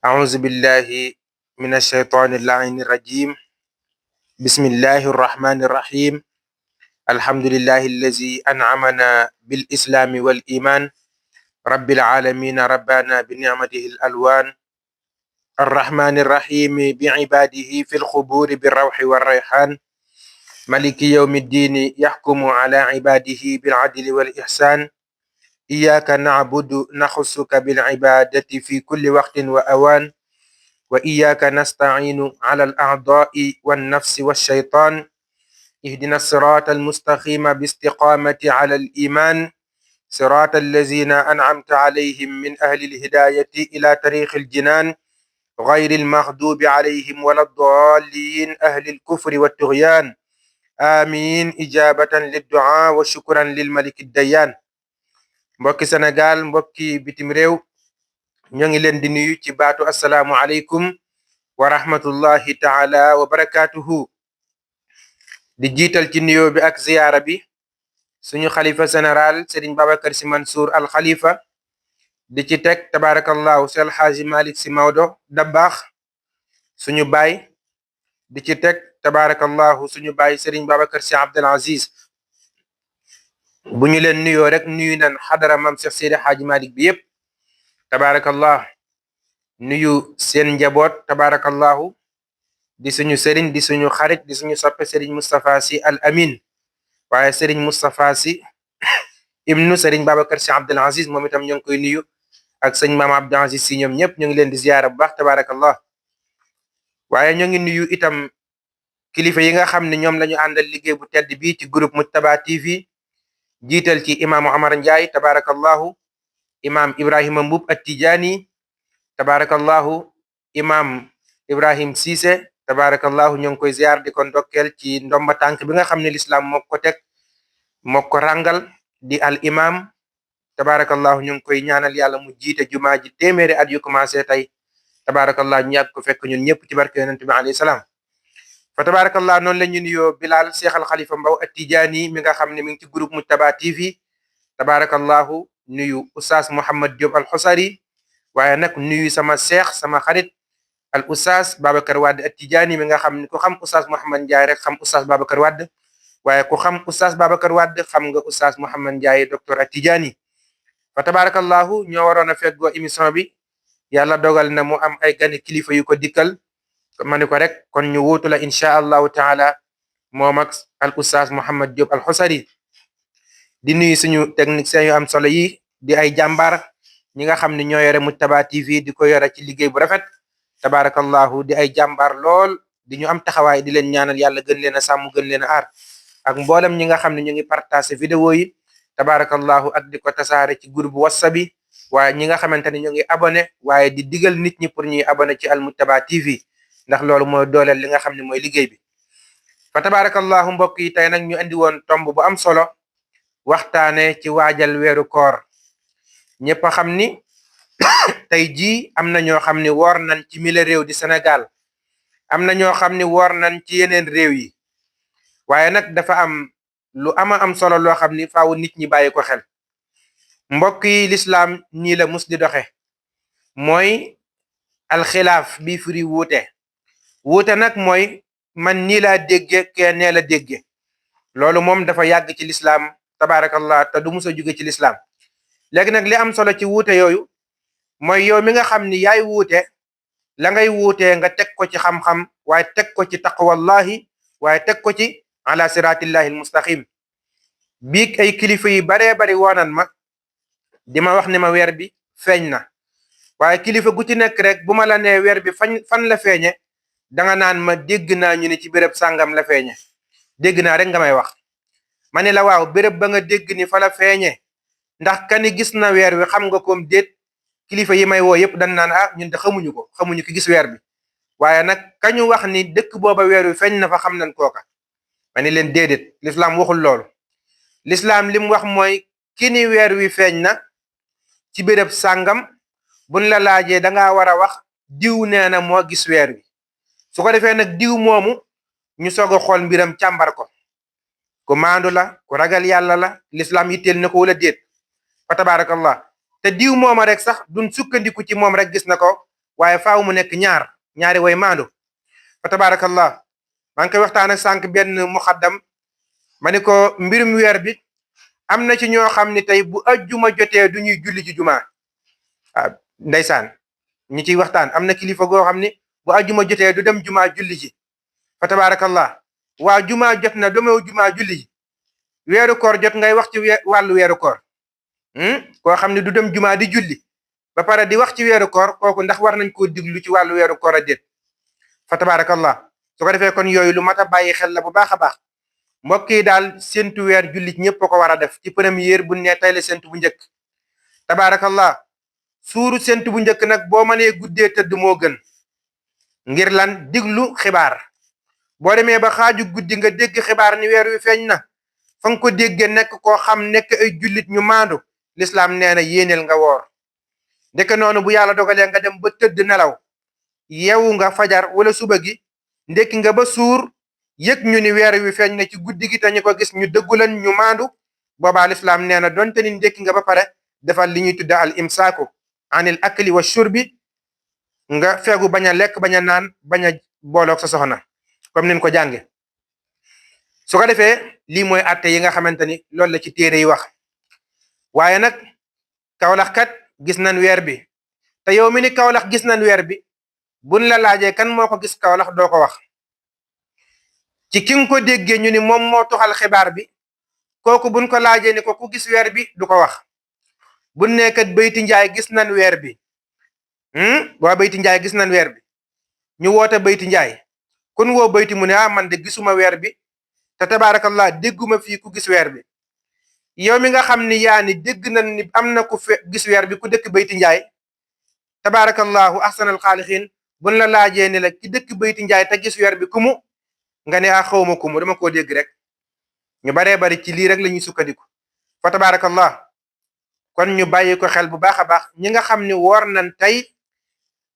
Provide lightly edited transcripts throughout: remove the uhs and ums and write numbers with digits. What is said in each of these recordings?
أعوذ بالله من الشيطان اللعين الرجيم. بسم الله الرحمن الرحيم. الحمد لله الذي أنعمنا بالإسلام والإيمان، رب العالمين ربنا بنعمته الألوان، الرحمن الرحيم بعباده في الخبور بالروح والريحان، ملك يوم الدين يحكم على عباده بالعدل والإحسان. إياك نعبد نخصك بالعبادة في كل وقت وأوان، وإياك نستعين على الأعضاء والنفس والشيطان. اهدنا الصراط المستقيم باستقامة على الإيمان، صراط الذين أنعمت عليهم من أهل الهداية إلى طريق الجنان، غير المغضوب عليهم ولا الضالين أهل الكفر والطغيان. آمين إجابة للدعاء وشكرا للملك الديان. mbokki Sénégal mbokki bitim réew ñoo ngi leen di nuyu ci baatu assalaamu aleykum wa rahmatullahi taala wa barakatuhu. di jiital ci nuyoo bi ak ziyaara bi suñu xalifa général Serigne Babacar Sy Mansour al Khalifa, di ci teg tabarakallahu Seydi El Hadji Malick Sy Maodo Dabakh suñu baay, di ci teg tabarakallahu suñu baay Serigne Babacar Sy Abdel Aziz. bu ñu leen nuyoo rek nuyu nan xadara mam Cheikh Seydi Hadji Malick bi yépp tabarakallah, nuyu seen njaboot tabarakallahu, di suñu sëriñ di suñu xarit di suñu soppe sëriñ Moustapha Sy Al Amin, waaye sëriñ Moustapha Sy ibnu sëriñ Babacar Sy Abdel Aziz moom itam ñoo ngi koy nuyu ak sëñ maam Abdel Aziz Sy, ñoom ñëpp ñu ngi leen di ziyaara bu baax tabarakallah. waaye ñoo ngi nuyu itam kilifa yi nga xam ne ñoom la ñu àndal liggéey bu tedd bi ci groupe Moujtaba TV, jiital ci imaamu Omar Ndiaye tabarakallahu, imaam Ibrahima Mbub At-Tijaani tabarakallahu, imaam Ibrahim Cissé tabarakallahu, ñoo ngi koy ziar di ko ndokkeel ci ndomba tànk bi nga xam ne lislaam moo ko teg moo ko rangal di al imam tabarakallahu. ñu ngi koy ñaanal yàlla mu jiite jumaa ji téeméeri at yu commencé tey tabarakallahu, ñu yàgg ko fekk ñun ñëpp ci barke yonent bi alayhi salaam. fa tabarakallah noonu la ñu nuyoo Bilal Cheikh Al Khalifa Mbaw At-Tijaani mi nga xam ne mi ngi ci groupe Moujtaba TV tabarakallahu, nuyu Oustaz Mouhamed Diop Al Xusari, waaye nag nuyu sama cheikh sama xarit al Oustaz Babacar Wade At-Tijaani mi nga xam ne ku xam Oustaz Mouhamed Ndiaye rek xam Oustaz Babacar Wade, waaye ku xam Oustaz Babacar Wade xam nga Oustaz Mouhamed Ndiaye docteur At-Tijaani. fa tabarakallahu ñoo waroon a feggoo émission bi, yàlla dogal na mu am ay gani kilifa yu ko dikkal, ma ni ko rek kon ñu wuutu la incha allahu taala moom ak al Oustaz Mouhamed Diop Al Xusari. di nuyu suñu techniciens yu am solo yi di ay jàmbaar ñi nga xam ne ñoo yore Moujtaba TV di ko yore ci liggéey bu rafet tabarakallahu, di ay jàmbaar lool di ñu am taxawaay, di leen ñaanal yàlla gën leen a sàmm gën leen a aar, ak mboolem ñi nga xam ne ñu ngi partagé vidéo yi tabarakallahu ak di ko tasaare ci groupe WhatsApp bi, waaye ñi nga xamante ne ñu ngi abonné waaye di digal nit ñi pour ñuy abonné ci al Moujtaba TV, ndax loolu mooy dooleel li nga xam ne mooy liggéey bi. fa tabarakallahu mbokk yi, tey nag ñu andi woon tomb bu am solo waxtaane ci waajal weeru koor. ñëpp a xam ni tey jii am na ñoo xam ni woor nañ ci mille réew di Sénégal, am na ñoo xam ni woor nañ ci yeneen réew yi, waaye nag dafa am lu ama am solo loo xam ni faaw nit ñi bàyyi ko xel. mbokk yi, lislaam nii la mus di doxe, mooy alxilaaf bi firi wuute. wuute nag mooy man nii laa dégge kee nee la dégge, loolu moom dafa yàgg ci lislaam tabarakallah te du mus a jóge ci lislaam. léegi nag li am solo ci wuute yooyu mooy yow mi nga xam ni yaay wuute, la ngay wuutee nga teg ko ci xam-xam, waaye teg ko ci taqwallahi, waaye teg ko ci ala siratillahi almustaqim. bii ay kilifa yi baree bari woonan ma di ma wax ne ma weer bi feeñ na, waaye kilifa gu ci nekk rek bu ma la nee weer bi fan la feeñe, danga naan ma dégg naa ñu ne ci béréb sàngam la feeñe, dégg naa rek nga may wax. ma ne la waaw, béréb ba nga dégg ni fa la feeñe ndax kani gis na weer wi xam nga koom déet? kilifa yi may woo yëpp dañ naan ñun de xamuñu ko, xamuñu ki gis weer bi, waaye nag kañu wax ni dëkk booba weer wi feeñ na fa xam nañ kooka. ma ne leen déedéet, lislaam waxul loolu. lislaam li mu wax mooy ki ni weer wi feeñ na ci béréb sàngam, buñ la laajee dangaa war a wax diw nee na moo gis weer wi. su ko defee nag diw moomu ñu soog a xool mbiram càmbar ko, ku maandu la, ku ragal yàlla la, lislaam yitteel na ko wala déet. fa tabarakallah, te diw mooma rek sax duñ sukkandiku ci moom rek gis na ko, waaye faaw mu nekk ñaari way maandu. fa tabarakallah maa ngi koy waxtaan ak sànq benn muxaddam ma ni ko mbirum weer bi am na ci ñoo xam ne tey bu ajjuma jotee du ñuy julli ci jumaa. Ndeysaan ñi ciy waxtaan am na kilifa goo xam ni bu ajjuma jotee du dem jumaa julli ji. fa tabarakallah waa jumaa jot na demew jumaa julli ji weeru koor jot ngay wax ci wàllu weeru koor. koo xam ne du dem jumaa di julli ba pare di wax ci weeru koor, kooku ndax war nañ koo diglu ci wàllu weeru koor a déet. fa tabarakallah su ko defee kon yooyu lu mat a bàyyi xel la bu baax a baax. mbokk yi daal séntu weer jullit ñëpp ko war a def ci première bu ne tey la séntu bu njëkk. tabarakallah suuru séntu bu njëkk nag boo mënee guddee tëdd moo gën. ngir lan diglu xibaar. boo demee ba xaaju guddi nga dégg xibaar ni weer wi feeñ na fa nga ko déggee nekk koo xam nekk ay jullit ñu maandu lislaam nee na yéeneel nga woor. ndeke noonu bu yàlla dogalee nga dem ba tëdd nelaw yeewu nga fajar wala suba gi ndekki nga ba suur yëg ñu ni weer wi feeñ na ci guddi gi te ñu ko gis ñu dëggulan ñu maandu boobaa lislaam nee na donte ni ndekki nga ba pare defal li ñuy tudda al imsaaku anil akli wa shurbi nga fegu bañ a lekk bañ a naan bañ a booloog sa soxna comme nin ko jànge. su ko defee lii mooy atte yi nga xamante ni loolu la ci téere yi wax. waaye nag Kawlax kat gis nañ weer bi te yow mi ni Kawlax gis nañ weer bi buñ la laajee kan moo ko gis Kawlax doo ko wax. ci ki nga ko déggee ñu ni moom moo toxal xibaar bi kooku buñ ko laajee ni ko ku gis weer bi du ko wax. buñ nekkat Bayti Njaay gis nañ weer bi waa Bayti Njaay gis nañ weer bi ñu woote Bayti Njaay kun woo Bayti mu ne man de gisuma weer bi te tabaarakallah dégguma fii ku gis weer bi. yow mi nga xam ni yaa ni dégg nañ ni am na ku gis weer bi ku dëkk Bayti Njaay tabaarakallahu ahsanal xaalixiin buñ la laajee ni la ki dëkk Bayti Njaay te gis weer bi ku mu nga ne xawma ku mu dama koo dégg rek. ñu baree bari ci lii rek la ñuy sukkandiku. fa tabaarakallah kon ñu bàyyi ko xel bu baax a baax ñi nga xam ni woor nañ tey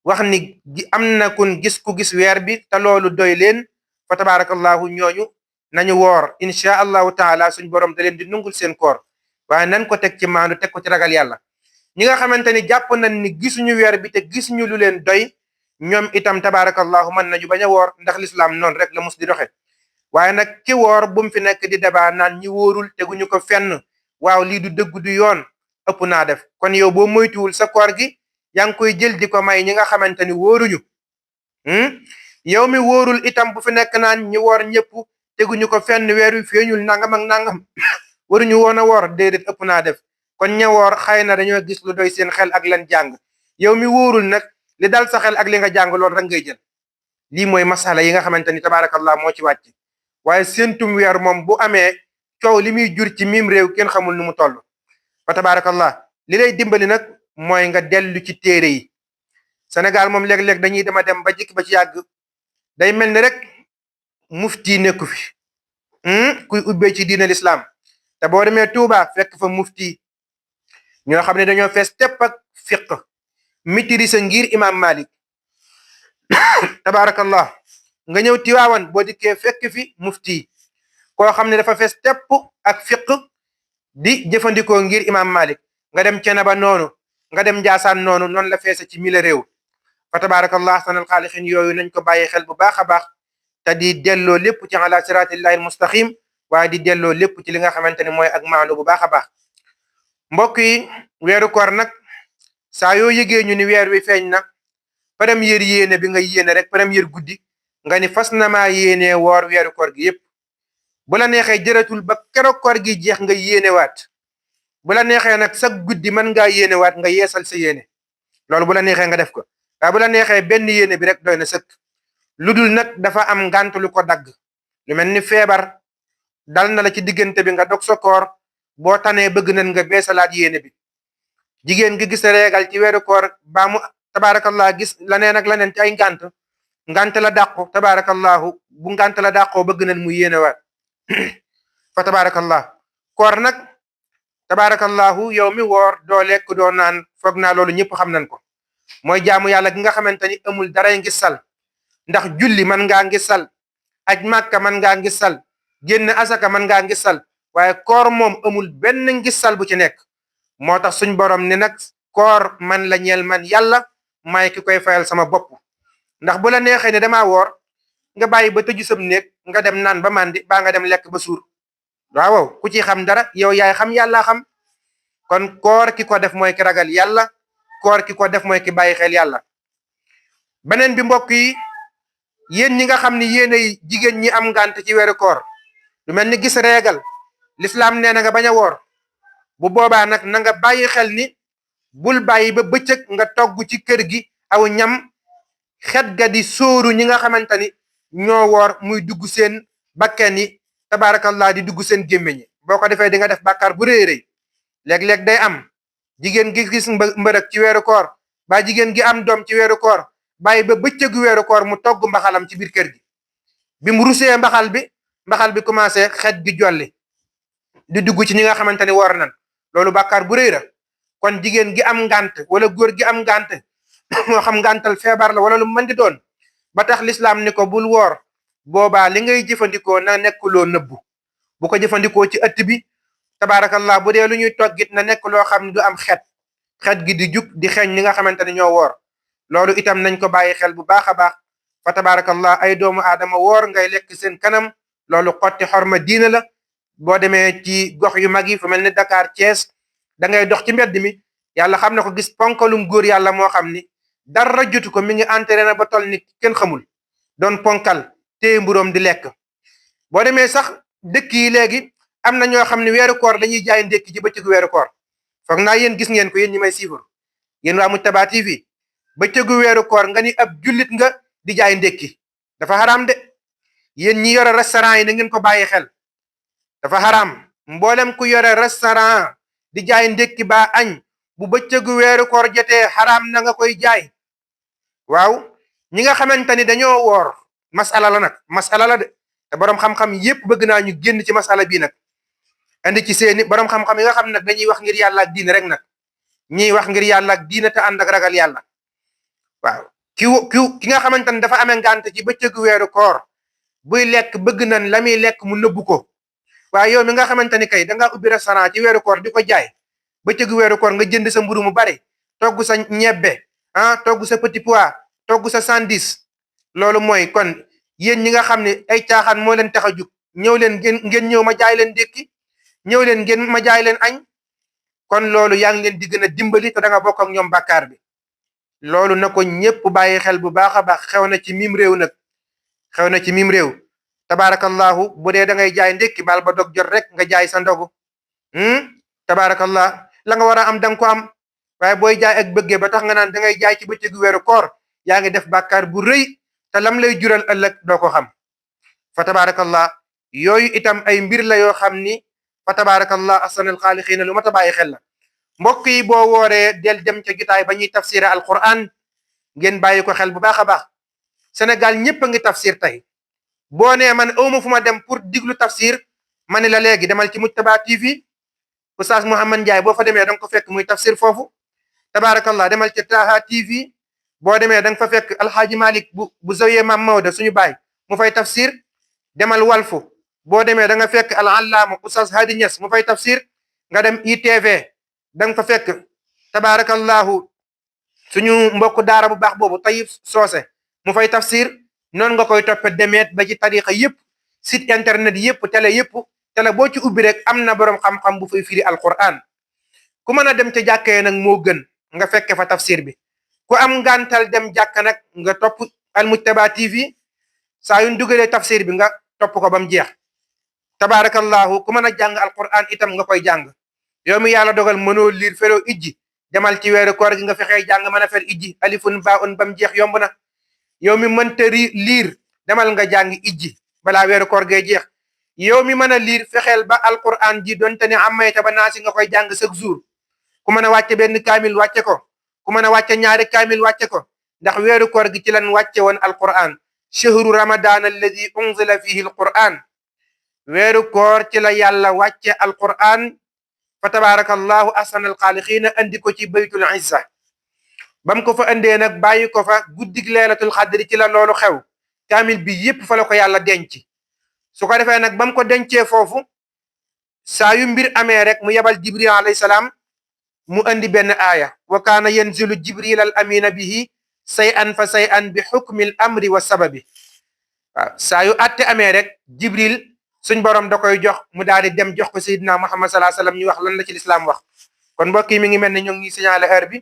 wax ni am na kun gis ku gis weer bi te loolu doy leen fa tabaarakallahu ñooñu nañu woor insha allahu taala suñ borom da leen di nungul seen koor waaye nan ko teg ci maandu teg ko ci ragal yàlla. ñi nga xamante ni jàpp nañ ni gisuñu weer bi te gisuñu lu leen doy ñoom itam tabaarakallahu mën nañu bañ a woor ndax lislaam noonu rek la mus di doxe. waaye nag ki woor bu mu fi nekk di débat naan ñi wóorul teguñu ko fenn waaw lii du dëgg du yoon ëpp naa def. kon yow boo moytuwul sa koor gi yaa ngi koy jël di ko may ñi nga xamante ni wóoruñu. yow mi wóorul itam bu fi nekk naan ñi woor ñëpp teguñu ko fenn weer wi feeñul nangam ak nangam waruñu woon a woor déedéet ëpp naa def. kon ña woor xëy na dañoo gis lu doy seen xel ak lan jàng yow mi wóorul nag li dal sa xel ak li nga jàng loolu rek ngay jël. lii mooy masala yi nga xamante ni tabaarakallah moo ci wàcc. waaye séentum weer moom bu amee coow li muy jur ci miim réew kenn xamul nu mu toll. fa tabaarakallah li lay dimbali nag mooy nga dellu ci téere yi. Sénégal moom léeg-léeg dañuy dem ba jikk ba ci yàgg day mel ni rek mufti nekku fi kuy ubbee ci diina lislaam te boo demee Tuuba fekk fa mufti ñoo xam ne dañoo fees tepp ak fiq maîtriser ngir imam Malik tabaarakallah nga ñëw Tiwaawan boo dikkee fekk fi mufti koo xam ne dafa fees tepp ak fiq di jëfandikoo ngir imam Malik. nga dem Cenaba noonu nga dem Njaasaan noonu la feese ci mille réew. fa tabaarakallah sanal xaalixin yooyu nañ ko bàyyi xel bu baax a baax te di delloo lépp ci ala siratillahi almustaqim waaye di delloo lépp ci li nga xamante ne mooy ak maandu bu baax a baax. mbokk yi weeru koor nag saa yoo yëgee ñu ni weer wi feeñ na première yéene bi nga yéene rek première guddi nga ni fas na maa yéene woor weeru koor gi yépp. bu la neexee jëratul ba keroog koor gi jeex nga yéenewaat. bu la neexee nag sa guddi mën ngaa yéenewaat nga yeesal sa yéene loolu bu la neexee nga def ko. waaye bu la neexee benn yéene bi rek doy na sëkk. lu dul nag dafa am ngànt lu ko dagg lu mel ni feebar dal na la ci diggante bi nga dog sa koor boo tanee bëgg nañ nga beesalaat yéene bi. jigéen gi gis reegal ci weeru koor baa mu tabaarakallah gis laneen ak laneen ci ay ngànt la dàqu tabaarakallahu bu ngànt la dàqoo bëgg nañ mu yéenewaat fa tabaarakallah koor nag tabaarakallahu yow mi woor doo lekk doo naan foog naa loolu ñëpp xam nañ ko. mooy jaamu yàlla gi nga xamante ni amul daray ngisal ndax julli man ngaa ngisal aj màkka man ngaa ngisal génn asaka man ngaa ngisal waaye koor moom amul benn ngisal bu ci nekk. moo tax suñ borom ni nag koor man la ñeel man yàlla maay ki koy fayal sama bopp. ndax bu la neexee ne damaa woor nga bàyyi ba tëju sam néeg nga dem naan ba màndi baa nga dem lekk ba suur waaw ku ci xam dara yow yaay xam yàlla xam. kon koor ki ko def mooy ki ragal yàlla, koor ki ko def mooy ki bàyyi xel yàlla. beneen bi mbokk yi, yéen ñi nga xam ni yéenay jigéen ñi am ngànt ci weeru koor lu mel ni gis reegal, lislaam nee na nga bañ a woor. bu boobaa nag na nga bàyyi xel ni bul bàyyi ba bëccëg nga togg ci kër gi aw ñam xet ga di sóoru ñi nga xamante ni ñoo woor muy dugg seen bakken yi tabaarakallah di dugg seen gémmiñ yi. boo ko defee di nga def bàkkaar bu rëy rëy. léeg-léeg day am jigéen gi gis mbërëg ci weeru koor ba jigéen gi am doom ci weeru koor bàyyi ba bëccëgu weeru koor mu togg mbaxalam ci biir kër gi. bi mu rusee mbaxal bi commencé xet gi jolli di dugg ci ñi nga xamante ni woor nan loolu bàkkaar bu rëy la. kon jigéen gi am ngànt wala góor gi am ngànt moo xam ngàntal feebar la wala lu mën di doon ba tax lislaam ni ko bul woor, boobaa li ngay jëfandikoo na nekk loo nëbbu. bu ko jëfandikoo ci ëtt bi tabaarakallah, bu dee lu ñuy toggit na nekk loo xam ne du am xet gi di jug di xeeñ ñi nga xamante ne ñoo woor. loolu itam nañ ko bàyyi xel bu baax a baax fa tabaarakallah. ay doomu aadama woor ngay lekk seen kanam loolu xotti xorma diina la. boo demee ci gox yu mag yi fu mel ni Dakar, Thiès, da ngay dox ci mbedd mi yàlla xam na ko gis ponkalum góor yàlla moo xam ni dara jotu ko mi ngi entraîné ba toll ni kenn xamul doon ponkal téye mburoom di lekk. boo demee sax dëkk yi léegi am na ñoo xam ne weeru koor dañuy jaay ndékki ci bëccëgu weeru koor. foog naa yéen gis ngeen ko, yéen ñi may suivre, yéen waa Moujtaba TV. bëccëgu weeru koor nga ni ab jullit nga di jaay ndékki dafa xaraam de. yéen ñi yore restaurant yi na ngeen ko bàyyi xel, dafa xaraam. mboolem ku yore restaurant di jaay ndékki ba añ bu bëccëgu weeru koor jotee xaraam na nga koy jaay. waaw ñi nga xamante ni dañoo woor masala la nag, masala la de, te boroom xam-xam yépp bëgg naa ñu génn ci masala bii nag andi ci seeni boroom xam-xam yi nga xam nag dañuy wax ngir yàlla ak diine rek nag, ñiy wax ngir yàlla ak diine te ànd ak ragal yàlla. waaw ki nga xamante ni dafa amee ngànt ci bëccëgu weeru koor buy lekk bëgg nañ la muy lekk mu nëbbu ko. waaye yow mi nga xamante ni kay dangaa ubbi restaurant ci weeru koor di ko jaay bëccëgu weeru koor nga jënd sa mburu mu bari togg sa ñebbe togg sa petit pois togg sa sandis. loolu mooy kon yéen ñi nga xam ne ay caaxaan moo leen tax a jug ñëw leen ngeen ñëw ma jaay leen dékki, ñëw leen ngeen ma jaay leen añ. kon loolu yaa ngi leen di gën a dimbali te da nga bokk ak ñoom bàkkaar bi. loolu na ko ñëpp bàyyi xel bu baax a baax. xew na ci mim réew nag, xew na ci mim réew. tabaarakallahu bu dee da ngay jaay ndékki baal ba dog jot rek nga jaay sa ndogu. tabaarakallah la nga war a am da nga ko am. waaye booy jaay ak bëggee ba tax nga naan da ngay jaay ci bëccëgu weeru koor yaa ngi def bàkkaar bu rëy te lam lay jural ëllëg doo ko xam. fa tabaarakallah yooyu itam ay mbir la yoo xam ni fa tabaarakallah ahsanal xaaliqiina lu mat a bàyyi xel la. mbokk yi boo wooree del dem ca jotaay ba ñuy tafsira alquran ngeen bàyyi ko xel bu baax a baax. Sénégal ñëpp a ngi tafsir tey. boo nee man awma fu ma dem pour diglu tafsir ma ne la léegi demal ci Moujtaba TV. Oustaz Mouhamed Ndiaye boo fa demee da nga ko fekk muy tafsir foofu. tabaarakallah demal ci Taha TV boo demee da nga fa fekk Alxaaji Malik bu Zawiya Mam Maodo suñu baay mu fay tafsir. demal Walfu boo demee da nga fekk al allaama Oustaz Hadi Niass mu fay tafsir. nga dem ITV da nga fa fekk tabaarakallahu suñu mbokku daara bu baax boobu Tayib Soose mu fay tafsir. noonu nga koy toppe demeet ba ci tariqa yëpp, site internet yëpp, télé boo ci ubbi rek am na boroom xam-xam bu fay firi alquran. ku mën a dem ca jàkkee nag moo gën nga fekke fa tafsir bi. ku am ngantal dem jàkka nag nga topp al Moujtaba TV saa yu ñu dugalee tafsir bi nga topp ko ba mu jeex. tabaarakallahu ku mën a jàng alquran itam nga koy jàng. yow mi yàlla dogal mënoo liir feroo ijji demal ci weeru koor gi nga fexee jàng mën a fer ijji alifun baun ba mu jeex yomb na. yow mi mënta liir demal nga jàng ijji balaa weeru koor gee jeex. yow mi mën a liir fexeel ba alquran ji donte ne amayta ba naasi nga koy jàng chaque jour. ku mën a wàcce benn kaamil wàcce ko, ku mën a wàcce ñaari kaamil wàcce ko, ndax weeru koor gi ci lan wàcce woon alquran. chahru ramadan alladi unzila fihi alquran. weeru koor ci la yàlla wàcce alquran. fa tabaarakallahu ahsanal xaaliqiina andi ko ci baytul izza. bam ko fa andee nag bàyyi ko fa guddig leelatul xadri ci la loolu xew. kaamil bi yépp fa la ko yàlla denc. su ko defee nag bam ko dencee foofu saa yu mbir amee rek mu yebal jibril alayhi salaam mu andi benn aaya. wa kaana yanzilu jibril al amina bihi say an fa say an bi xukmil amri wa sababi. waaw saa yu atte amee rek jibril suñ borom da koy jox mu daal di dem jox ko sayidina muhammad salaa sallam ñu wax lan la ci lislaam wax. kon mbokk yi mi ngi mel ne ñu ngi signalé heure bi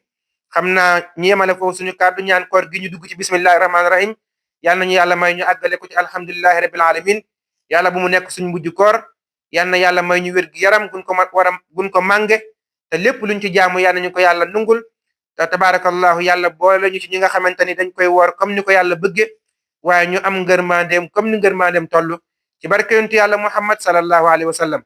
xam naa ñu yemale foofu suñu kàddu ñaan koor gi ñu dugg ci bismillahi rahmaani rahim yal nañu yàlla may ñu àggale ko ci alhamdulillahi rabbil alamin yàlla bu mu nekk suñ mujj koor yal na yàlla may ñu wér gi yaram gun ko mànge te lépp luñ ci jaamu yal nañu ko yàlla nungul te tabarakallahu yàlla boole ñu ci ñi nga xamante ni dañ koy woor comme ni ko yàlla bëgge waaye ñu am ngërmandeem comme ni ngërmandeem toll ci barke yonent yàlla muhammad sallallahu alayhi wa sallam